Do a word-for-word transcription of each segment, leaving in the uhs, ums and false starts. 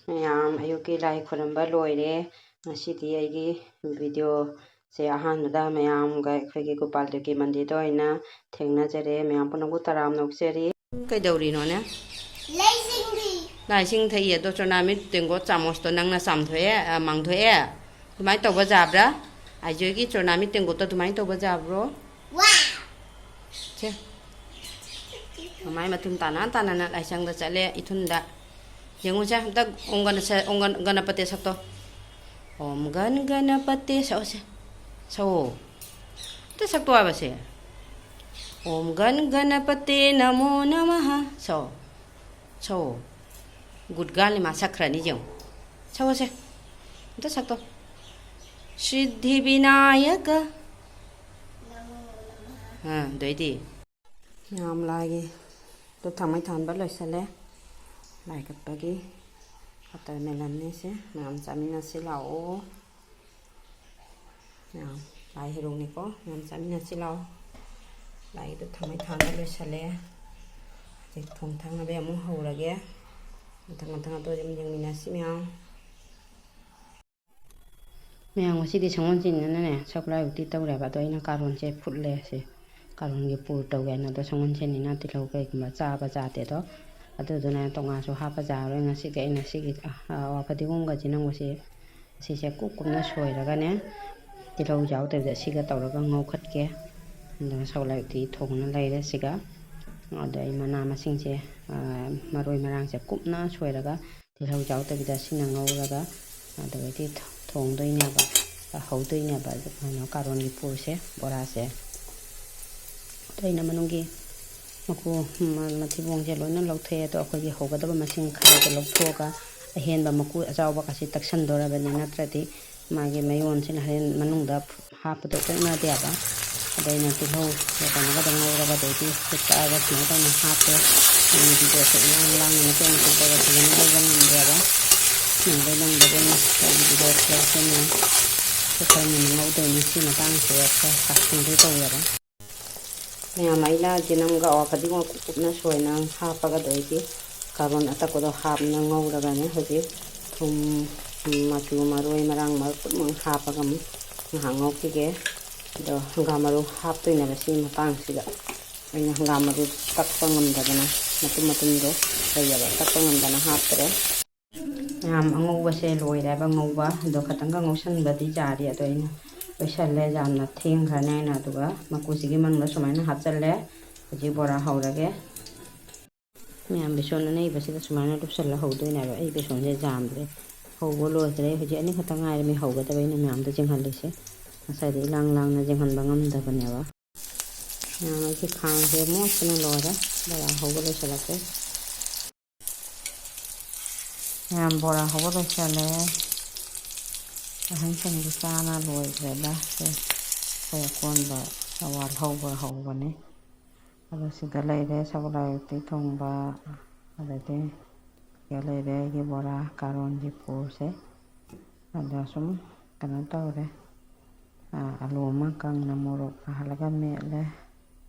ꯃꯌꯥꯝ ꯑꯌꯨꯛꯀꯤ ꯂꯥꯏ ꯈꯨꯔꯨꯝꯕ ꯂꯣꯏꯔꯦ꯫ ꯉꯁꯤꯗꯤ ꯑꯩꯒꯤ ꯚꯤꯗꯤꯑꯣꯁꯦ ꯑꯍꯥꯟꯕꯗ ꯃꯌꯥꯝꯒ ꯑꯩꯈꯣꯏꯒꯤ ꯒꯣꯄꯥꯜ ꯗꯦꯕꯀꯤ ꯃꯟꯗꯤꯔꯗ ꯑꯣꯏꯅ ꯊꯦꯡꯅꯖꯔꯦ꯫ ꯃꯌꯥꯝ ꯄꯨꯝꯅꯃꯛꯄꯨ ꯇꯔꯥꯝꯅ ꯑꯣꯛꯆꯔꯤ꯫ ꯀꯩꯗꯧꯔꯤꯅꯣꯅꯦ? ꯂꯩꯁꯤꯡꯗꯤ꯫ ꯂꯥꯏꯁꯤꯡ ꯊꯛꯏ ꯑꯗꯣ, ꯆꯣꯔꯅꯥꯃꯤꯠ ꯇꯦꯡꯀꯣꯠ ꯆꯥꯃꯁꯇꯣ ꯅꯪꯅ ꯆꯥꯝꯊꯣꯛꯑꯦ, ꯑ, ꯃꯥꯡꯊꯣꯛꯑꯦ꯫ ꯑꯗꯨꯃꯥꯏꯅ ꯇꯧꯕ ꯌꯥꯕ꯭ꯔꯥ? ꯑꯥꯏꯖꯣꯏꯒꯤ ꯆꯣꯔꯅꯥꯃꯤꯠ ꯇꯦꯡꯀꯣꯠꯇꯣ ꯑꯗꯨꯃꯥꯏꯅ ꯇꯧꯕ ꯌꯥꯕ꯭ꯔꯣ? ꯋꯥ! ꯁꯦ꯫ ꯃꯃꯥꯏ ꯃꯇꯨꯝ ꯇꯥꯅ ꯇꯥꯅꯅ ꯂꯥꯏꯁꯪꯗ ꯆꯠꯂꯦ, ꯏꯊꯨꯟꯗ꯫ ꯌꯦꯡꯉꯨꯁꯦ, ꯑꯝꯇ ꯑꯣꯝ ꯒꯅ-, ꯑꯣꯝ ꯒꯅ-, ꯒꯅꯄꯇꯦ ꯁꯛꯇꯣ꯫ ꯑꯣꯝ ꯒꯟ ꯒꯅꯄꯇꯦ ꯁꯛꯑꯣꯁꯦ꯫ ꯁꯛꯑꯣ꯫ ꯑꯝꯇ ꯁꯛꯇꯣ ꯍꯥꯏꯕꯁꯦ꯫ ꯑꯣꯝ ꯒꯟ ꯒꯅꯄꯇꯦ ꯅꯃꯣ ꯅꯃꯍ꯫ ꯁꯛꯑꯣ꯫ ꯁꯛꯑꯣ꯫ ꯒꯨꯗ ꯒꯥꯔꯜꯅꯤ ꯃꯥ, ꯁꯛꯈ꯭ꯔꯅꯤ ꯌꯦꯡꯉꯨ꯫ ꯁꯛꯑꯣꯁꯦ꯫ ꯑꯝꯇ ꯁꯛꯇꯣ꯫ ꯁꯤꯗꯙꯤ ꯕꯤꯅꯥꯌꯀ꯫ ꯑꯥ, ꯑꯗꯩꯗꯤ꯫ ꯃꯌꯥꯝ ꯂꯥꯏꯒꯤ ꯙꯨꯞ ꯊꯥꯎꯃꯩ ꯊꯥꯟꯕ ꯂꯣꯏꯁꯤꯜꯂꯦ꯫ ꯂꯥꯏ ꯀꯠꯄꯒꯤ ꯋꯥꯇꯔꯃꯦꯂꯟꯅꯤ ꯁꯦ꯫ ꯃꯌꯥꯝ ꯆꯥꯃꯤꯟꯅꯁꯤ ꯂꯥꯛꯑꯣ꯫ ꯃꯌꯥꯝ ꯂꯥꯏ ꯍꯩꯔꯣꯛꯅꯤꯀꯣ꯫ ꯃꯌꯥꯝ ꯆꯥꯃꯤꯟꯅꯁꯤ ꯂꯥꯛꯑꯣ꯫ ꯂꯥꯏꯒꯤ ꯙꯨꯞ ꯊꯥꯎꯃꯩ ꯊꯥꯟꯕ ꯂꯣꯏꯁꯤꯜꯂꯦ꯫ ꯍꯧꯖꯤꯛ ꯊꯣꯡ ꯊꯥꯛꯅꯕ ꯑꯃꯨꯛ ꯍꯧꯔꯒꯦ꯫ ꯃꯊꯪ ꯃꯊꯪ ꯑꯗꯨ ꯑꯗꯨꯝ ꯌꯦꯡꯃꯤꯟꯅꯁꯤ ꯃꯌꯥꯝ꯫ ꯃꯌꯥꯝ ꯉꯁꯤꯗꯤ ꯁꯪꯒꯣꯜꯁꯦꯟꯅꯤꯅꯅꯦ, ꯁꯒꯣꯜꯍꯋꯥꯏ ꯎꯇꯤ ꯇꯧꯔꯦꯕ꯫ ꯑꯗꯣ ꯑꯩꯅ ꯀꯥꯔꯣꯟꯁꯦ ꯐꯨꯠꯂꯦ ꯁꯦ꯫ ꯀꯥꯔꯣꯟꯒꯤ ꯄꯨꯔ ꯇꯧꯒꯦ ꯍꯥꯏꯅ꯫ ꯑꯗꯣ ꯁꯪꯒꯣꯜꯁꯦꯟꯅꯤꯅ ꯇꯤꯜꯍꯧ ꯀꯩꯒꯨꯝꯕ ꯆꯥꯕ ꯌꯥꯗꯦ ꯑꯗꯣ꯫ ꯑꯗꯨꯗꯨꯅ ꯇꯣꯉꯥꯟꯁꯨ ꯍꯥꯞꯄ ꯌꯥꯔꯔꯣꯏ꯫ ꯉꯁꯤꯗꯤ ꯑꯩꯅ ꯁꯤꯒꯤ, ꯑ, ꯑꯋꯥ ꯐꯗꯤꯒꯣꯝꯒ ꯆꯤꯅꯝꯒꯁꯦ, ꯁꯤꯁꯦ ꯀꯨꯞ ꯀꯨꯞꯅ ꯁꯣꯏꯔꯒꯅꯦ, ꯇꯤꯜꯍꯧ ꯌꯥꯎꯗꯕꯤꯗ ꯁꯤꯒ ꯇꯧꯔꯒ ꯉꯧꯈꯠꯀꯦ꯫ ꯑꯗꯨꯒ ꯁꯒꯣꯜꯍꯋꯥꯏ ꯎꯇꯤ ꯊꯣꯡꯅ ꯂꯩꯔꯦ ꯁꯤꯒ꯫ ꯑꯗꯣ ꯑꯩ ꯃꯅꯥ ꯃꯁꯤꯡꯁꯦ, ꯑ, ꯃꯔꯣꯏ ꯃꯔꯥꯡꯁꯦ ꯀꯨꯞꯅ ꯁꯣꯏꯔꯒ ꯇꯤꯜꯍꯧ ꯌꯥꯎꯗꯕꯤꯗ ꯁꯤꯅ ꯉꯧꯔꯒ ꯑꯗꯨꯗꯒꯤ ꯊꯣꯡꯗꯣꯏꯅꯦꯕ, ꯍꯧꯗꯣꯏꯅꯦꯕ, ꯀꯩꯅꯣ, ꯀꯥꯔꯣꯟꯒꯤ ꯄꯨꯔꯁꯦ, ꯕꯣꯔꯥꯁꯦ꯫ ꯑꯗꯣ ꯑꯩꯅ ꯃꯅꯨꯡꯒꯤ ꯃꯀꯨ, ꯃ-, ꯃꯊꯤꯕꯣꯡꯁꯦ ꯂꯣꯏꯅ ꯂꯧꯊꯣꯛꯑꯦ꯫ ꯑꯗꯣ ꯑꯩꯈꯣꯏꯒꯤ ꯍꯧꯒꯗꯕ ꯃꯁꯤꯡ ꯈꯔꯗꯣ ꯂꯧꯊꯣꯛꯑꯒ ꯑꯍꯦꯟꯕ ꯃꯀꯨ ꯑꯆꯥꯎꯕꯒꯁꯤ ꯇꯛꯁꯟꯗꯣꯔꯕꯅꯤ, ꯅꯠꯇ꯭ꯔꯗꯤ ꯃꯥꯒꯤ ꯃꯌꯣꯟꯁꯤꯅ ꯍꯣꯔꯦꯟ ꯃꯅꯨꯡꯗ ꯍꯥꯞꯄꯗꯣ ꯑꯣꯛꯅꯗꯦꯕ꯫ ꯑꯗ ꯑꯩꯅ ꯇꯤꯜꯍꯧ ꯀꯩꯅꯣꯒꯗ ꯉꯧꯔꯒ ꯑꯗꯩꯗꯤ ꯐꯨꯠꯂꯒ ꯁꯨꯃꯥꯏꯅ ꯇꯧꯅ ꯍꯥꯞꯄꯦ꯫ ꯑꯩꯒꯤ ꯚꯤꯗꯤꯑꯣꯁꯦ ꯏꯔꯥꯡ ꯂꯥꯡꯗꯅ ꯇꯦꯡ ꯇꯦꯡ ꯇꯧꯔ ꯐꯖꯅ ꯂꯧꯕ ꯉꯝꯗꯦꯕ꯫ ꯅꯪꯕꯩ ꯅꯪꯗꯕꯩꯅ ꯑꯩꯒꯤ ꯚꯤꯗꯤꯑꯣ ꯈꯔ ꯁꯦꯝꯃꯦ꯫ ꯁꯤ ꯈꯔ ꯉꯟꯅ ꯉꯧꯗꯣꯏꯅꯤ꯫ ꯁꯤ ꯃꯇꯥꯡꯁꯤꯗ ꯈꯔ ꯀꯥꯁꯟꯗꯣꯏ ꯇꯧꯋꯦꯕ꯫ ꯃꯌꯥꯝ ꯑꯩꯅ ꯆꯅꯝꯒ ꯑꯋꯥ ꯐꯗꯤꯒꯣꯝ ꯀꯨꯞ ꯀꯨꯞꯅ ꯁꯣꯏꯅ ꯍꯥꯞꯄꯒ ꯑꯗꯩꯗꯤ ꯁꯥꯕꯣꯟ ꯑꯇꯛꯄꯗꯣ ꯍꯥꯞꯅ ꯉꯧꯔꯒꯅꯦ꯫ ꯍꯧꯖꯤꯛ ꯊꯨꯝ, ꯃꯆꯨ, ꯃꯔꯣꯏ, ꯃꯔꯥꯡ ꯃꯔꯛ ꯄꯨꯝꯅꯃꯛ ꯍꯥꯞꯄꯒ ꯑꯃꯨꯛ ꯉꯥꯏꯍꯥꯛ ꯉꯧꯈꯤꯒꯦ꯫ ꯑꯗꯣ ꯍꯪꯒꯥꯝ ꯃꯔꯨ ꯍꯥꯞꯇꯣꯏꯅꯦꯕ ꯁꯤ ꯃꯇꯥꯡꯁꯤꯗ꯫ ꯑꯩꯅ ꯍꯪꯒꯥꯝ ꯃꯔꯨ ꯇꯛꯄ ꯉꯝꯗꯗꯅ, ꯃꯇꯨꯝ ꯃꯇꯨꯝꯗꯣ ꯂꯩꯌꯦꯕ, ꯇꯛꯄ ꯉꯝꯗꯅ ꯍꯥꯞꯇ꯭ꯔꯦ꯫ ꯃꯌꯥꯝ, ꯑꯉꯧꯕꯁꯦ ꯂꯣꯏꯔꯦꯕ ꯉꯧꯕ꯫ ꯑꯗꯣ ꯈꯇꯪꯒ ꯉꯧꯁꯟꯕꯗꯤ ꯌꯥꯔꯤ꯫ ꯑꯗꯣ ꯑꯩꯅ ꯂꯣꯏꯁꯜꯂꯦ, ꯌꯥꯝꯅ ꯊꯦꯡꯈ꯭ꯔꯅꯤ ꯍꯥꯏꯅ꯫ ꯑꯗꯨꯒ ꯃꯀꯨꯁꯤꯒꯤ ꯃꯅꯨꯡꯗ ꯁꯨꯃꯥꯏꯅ ꯍꯥꯞꯆꯜꯂꯦ꯫ ꯍꯧꯖꯤꯛ ꯕꯣꯔꯥ ꯍꯧꯔꯒꯦ꯫ ꯃꯌꯥꯝ, ꯕꯦꯁꯣꯟ ꯑꯅꯩꯕꯁꯤꯗ ꯁꯨꯃꯥꯏꯅ ꯂꯨꯞꯁꯜꯂ ꯍꯧꯗꯣꯏꯅꯦꯕ꯫ ꯑꯩ ꯕꯦꯁꯣꯟꯁꯦ ꯌꯥꯝꯗ꯭ꯔꯦ, ꯍꯧꯕ ꯂꯣꯏꯈ꯭ꯔꯦ꯫ ꯍꯧꯖꯤꯛ ꯑꯅꯤꯈꯛꯇ ꯉꯥꯏꯔꯝꯃꯤ ꯍꯧꯒꯗꯕ, ꯑꯩꯅ ꯃꯌꯥꯝꯗ ꯆꯤꯡꯍꯜꯂꯤꯁꯦ꯫ ꯉꯁꯥꯏꯗꯤ ꯏꯂꯥꯡ ꯂꯥꯡꯅ ꯆꯤꯡꯍꯟꯕ ꯉꯝꯗꯕꯅꯦꯕ꯫ ꯃꯌꯥꯝ, ꯑꯩꯒꯤ ꯈꯥꯡꯁꯦ ꯃꯣꯠꯄꯅ ꯂꯣꯏꯔꯦ꯫ ꯕꯣꯔꯥ ꯍꯧꯕ ꯂꯣꯏꯁꯤꯜꯂꯛꯇ꯭ꯔꯦ꯫ ꯃꯌꯥꯝ, ꯕꯣꯔꯥ ꯍꯧꯕ ꯂꯣꯏꯁꯤꯜꯂꯦ꯫ ꯑꯍꯟꯁꯤꯡꯗꯤ ꯆꯥꯅ ꯂꯣꯏꯈ꯭ꯔꯦꯗ꯫ ꯁꯦ, ꯑꯩꯈꯣꯏ ꯑꯀꯣꯟꯕ ꯑꯋꯥꯠ ꯍꯧꯕ ꯍꯧꯕꯅꯤ꯫ ꯑꯗꯣ ꯁꯤꯗ ꯂꯩꯔꯦ ꯁꯒꯣꯜ ꯍꯋꯥꯏ ꯎꯇꯤ ꯊꯣꯡꯕ, ꯑꯗꯩꯗꯤ ꯁꯤꯗ ꯂꯩꯔꯦ ꯑꯩꯒꯤ ꯕꯣꯔꯥ, ꯀꯥꯔꯣꯟꯒꯤ ꯄꯨꯁꯦ꯫ ꯑꯗꯣ ꯁꯨꯝ ꯀꯩꯅꯣ ꯇꯧꯔꯦ꯫ ꯑꯥ, ꯑꯂꯨ ꯑꯃ ꯀꯪꯅ ꯃꯣꯔꯣꯛ ꯁꯥꯍꯜꯂꯒ ꯃꯦꯠꯂꯦ꯫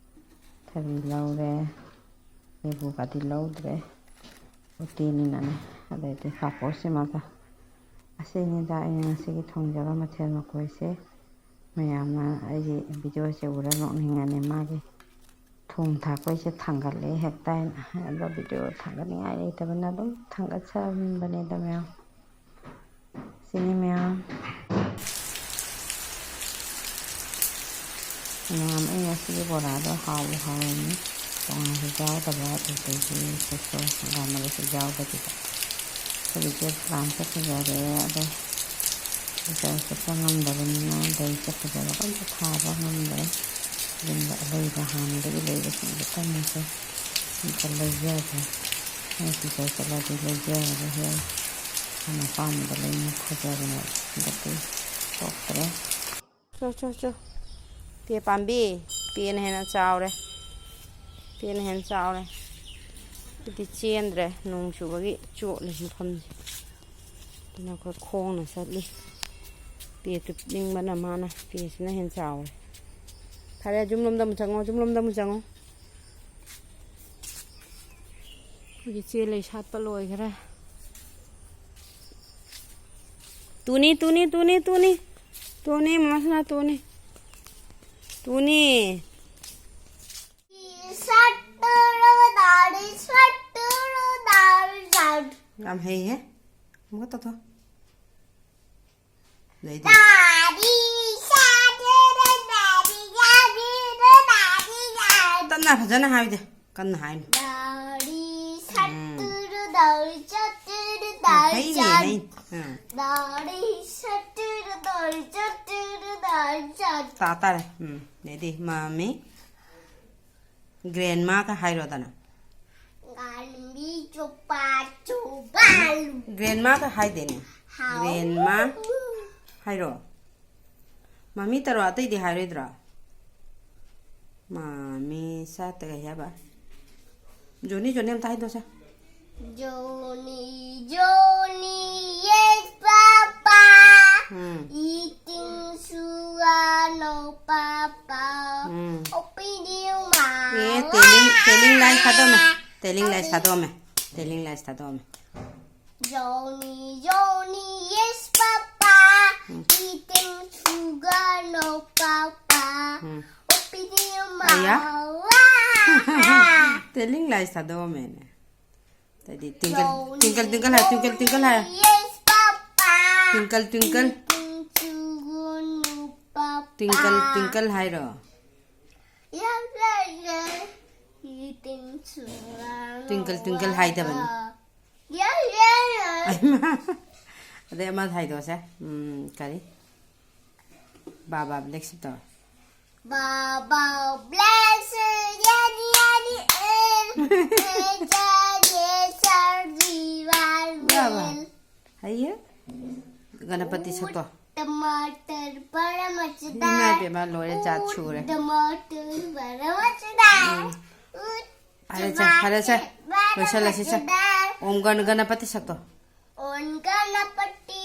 ꯊꯕꯤ ꯂꯧꯔꯦ꯫ ꯂꯦꯕꯨꯒꯗꯤ ꯂꯧꯗ꯭ꯔꯦ꯫ ꯎꯇꯤꯅꯤꯅꯅꯦ꯫ ꯑꯗꯩꯗꯤ ꯄꯥꯐꯣꯔ ꯁꯤꯃꯒ꯫ ꯑꯁꯤꯅꯤꯗ ꯑꯩꯅ ꯉꯁꯤꯒꯤ ꯊꯣꯡꯖꯕ ꯃꯊꯦꯜ ꯃꯀꯣꯏꯁꯦ꯫ ꯃꯌꯥꯝꯅ ꯑꯩꯒꯤ ꯚꯤꯗꯤꯑꯣꯁꯦ ꯎꯔ ꯅꯣꯛꯅꯤꯡꯉꯅꯤ꯫ ꯃꯥꯒꯤ ꯊꯣꯡ ꯊꯥꯛꯄꯩꯁꯦ ꯊꯥꯡꯒꯠꯂꯦ ꯍꯦꯛꯇ ꯍꯥꯏꯅ꯫ ꯑꯗꯣ ꯚꯤꯗꯤꯑꯣ ꯊꯥꯡꯒꯠꯅꯤꯡꯉꯥꯏ ꯂꯩꯇꯕꯅ ꯑꯗꯨꯝ ꯊꯥꯡꯒꯠꯆꯔꯝꯕꯅꯤꯗ ꯃꯌꯥꯝ꯫ ꯁꯤꯅꯤ ꯃꯌꯥꯝ꯫ ꯃꯌꯥꯝ, ꯑꯩ ꯉꯁꯤꯒꯤ ꯕꯣꯔꯥꯗꯣ ꯍꯥꯎꯕꯨ ꯍꯥꯎꯔꯝꯃꯤ꯫ ꯇꯣꯉꯥꯟꯁꯨ ꯌꯥꯎꯗꯕ, ꯑꯗꯨꯗꯒꯤ ꯁꯤꯁꯨ ꯍꯪꯒꯥꯝ ꯃꯔꯨꯁꯨ ꯌꯥꯎꯗꯕꯤꯗ꯫ ꯍꯧꯖꯤꯛꯁꯦ ꯄ꯭ꯂꯥꯟꯁꯦ ꯐꯖꯔꯦ, ꯑꯗꯣ ꯕꯖꯥꯔ ꯆꯠꯄ ꯉꯝꯗꯕꯅꯤꯅ ꯂꯩꯁꯦ ꯐꯖꯕ ꯑꯝꯇ ꯊꯥꯕ ꯉꯝꯗ꯭ꯔꯦ꯫ ꯌꯨꯝꯗ ꯑꯂꯩꯕ, ꯍꯥꯟꯅꯗꯒꯤ ꯂꯩꯕꯁꯤꯡꯁꯦ ꯀꯟꯅꯁꯦ ꯑꯝꯇ ꯂꯩꯖꯗ꯭ꯔꯦ꯫ ꯃꯣꯏ ꯕꯖꯥꯔ ꯆꯠꯂꯗꯤ ꯂꯩꯖꯔꯒ ꯍꯦꯛ ꯑꯄꯥꯝ ꯑꯄꯥꯝꯕꯗ ꯂꯩꯅ ꯊꯥꯖꯕꯅꯦ꯫ ꯍꯟꯗꯛꯇꯤ ꯊꯣꯛꯇ꯭ꯔꯦ꯫ ꯆꯣ, ꯆꯣ, ꯆꯣ꯫ ꯄꯦ ꯄꯥꯝꯕꯤ, ꯄꯦꯅ ꯍꯦꯟꯅ ꯆꯥꯎꯔꯦ꯫ ꯄꯦꯅ ꯍꯦꯟꯅ ꯆꯥꯎꯔꯦ꯫ ꯑꯗꯨꯗꯤ ꯆꯦꯟꯗ꯭ꯔꯦ, ꯅꯣꯡ ꯆꯨꯕꯒꯤ ꯆꯣꯠꯂꯤ ꯃꯐꯝꯁꯦ꯫ ꯑꯗꯨꯅ ꯑꯩꯈꯣꯏ ꯈꯣꯡꯅ ꯆꯠꯂꯤ꯫ ꯄꯦ ꯇꯨꯞꯅꯤꯡꯕꯅ ꯃꯥꯅ, ꯄꯦꯁꯤꯅ ꯍꯦꯟꯅ ꯆꯥꯎꯔꯦ꯫ ꯐꯔꯦ, ꯌꯨꯝꯂꯣꯝꯗ ꯑꯃꯨꯛ ꯆꯪꯉꯣ, ꯌꯨꯝꯂꯣꯝꯗ ꯑꯃꯨꯛ ꯆꯪꯉꯣ꯫ ꯑꯩꯈꯣꯏꯒꯤ ꯆꯦ ꯂꯩ ꯁꯥꯠꯄ ꯂꯣꯏꯈ꯭ꯔꯦ꯫ ꯇꯨꯅꯤ, ꯇꯨꯅꯤ, ꯇꯨꯅꯤ, ꯇꯨꯅꯤ꯫ ꯇꯨꯅꯤ, ꯃꯃꯥꯁꯅꯥ, ꯇꯨꯅꯤ꯫ ꯇꯨꯅꯤ꯫ ꯌꯥꯝ ꯍꯩꯍꯦ꯫ ꯑꯃꯨꯛꯀ ꯇꯧꯊꯣꯛ꯫ ꯑꯗꯩꯗꯤ ꯇꯞꯅ ꯐꯖꯅ ꯍꯥꯏꯗꯦ, ꯀꯟꯅ ꯍꯥꯏꯅꯨ꯫ ꯎꯝ꯫ ꯍꯩꯅꯦ, ꯍꯩꯅꯦ꯫ ꯎꯝ꯫ ꯇꯥ ꯇꯥꯔꯦ꯫ ꯎꯝ꯫ ꯑꯗꯩꯗꯤ ꯃꯃꯤ꯫ Grandma ꯀ ꯍꯥꯏꯔꯣꯗꯅ꯫ ꯒꯥꯟꯙꯤ ꯆꯨꯄꯥ ꯆꯨꯕꯥꯂꯨ꯫ Grandma ꯀ ꯍꯥꯏꯗꯦꯅꯦ꯫ ꯍꯥꯎ꯫ Grandma꯫ ꯍꯥꯏꯔꯣ꯫ ꯃꯃꯤ ꯇꯔꯣ, ꯑꯇꯩꯗꯤ ꯍꯥꯏꯔꯣꯏꯗ꯭ꯔꯣ? ꯃꯃꯤ ꯁꯥꯠꯇ ꯀꯩ ꯍꯥꯏꯕ? ꯖꯣꯅꯤ, ꯖꯣꯅꯤ ꯑꯝꯇ ꯍꯥꯏꯗꯣꯁꯦ꯫ Johnny, Johnny, yes, Papa. ꯎꯝ꯫ Eating sugar, no, Papa. ꯎꯝ꯫ Opening mouth. ꯑꯦ, telling, telling lies ꯊꯥꯗꯣꯛꯑꯝꯃꯦ꯫ Telling lies ꯊꯥꯗꯣꯛꯑꯝꯃꯦ꯫ Telling lies ꯊꯥꯗꯣꯛꯑꯝꯃꯦ꯫ Johnny, Johnny, yes, Papa. ꯎꯝ꯫ Eating sugar, no, Papa. ꯎꯝ꯫ Opening ꯑꯌꯥ꯫ Mouth. Telling lies ꯊꯥꯗꯣꯛꯑꯝꯃꯦꯅꯦ꯫ ꯑꯗꯩꯗꯤ twinkle, twinkle, twinkle ꯍꯥꯏ, twinkle, twinkle ꯍꯥꯏ꯫ Yes, Papa. Twinkle, twinkle꯫ Twinkle, twinkle, Papa. Twinkle, twinkle ꯍꯥꯏꯔꯣ? Yes, yes, yes. Twinkle, twinkle ꯍꯥꯏꯗꯕꯅꯤ꯫ Yes, yes, yes. ꯑꯗꯩ ꯑꯃ ꯍꯥꯏꯗꯣꯛꯑꯁꯦ꯫ ꯎꯝ, ꯀꯔꯤ? ꯕꯥꯕꯥ bless ꯇꯧꯔꯣ꯫ ꯕꯥꯕꯥ bless ꯌꯥꯅꯤ ꯌꯥꯅꯤ ꯑꯦ, ꯑꯦ, ꯌꯥꯅꯤ ꯁꯔꯖꯤꯋꯥ ꯕꯥꯕꯥ꯫ ꯃꯦꯜ꯫ ꯍꯩꯌꯦ꯫ ꯒꯅꯄꯇꯤ ꯁꯛꯇꯣ꯫ ꯇꯃꯥꯇꯔ ꯕꯔ ꯃꯆꯗꯥ꯫ ꯏꯃꯥ ꯏꯕꯦꯝꯃ, ꯂꯣꯏꯔꯦ, ꯖꯥꯠ ꯁꯨꯔꯦ꯫ ꯇꯃꯥꯇꯔ ꯕꯔ ꯃꯆꯗꯥ꯫ ꯎꯝ꯫ ꯐꯔꯦꯁꯦ, ꯐꯔꯦꯁꯦ꯫ ꯂꯣꯏꯁꯜꯂꯁꯤꯁꯦ꯫ ꯑꯣꯝ ꯒꯅ ꯒꯅꯄꯇꯤ ꯁꯛꯇꯣ꯫ ꯑꯣꯝ ꯒꯅꯄꯇꯤ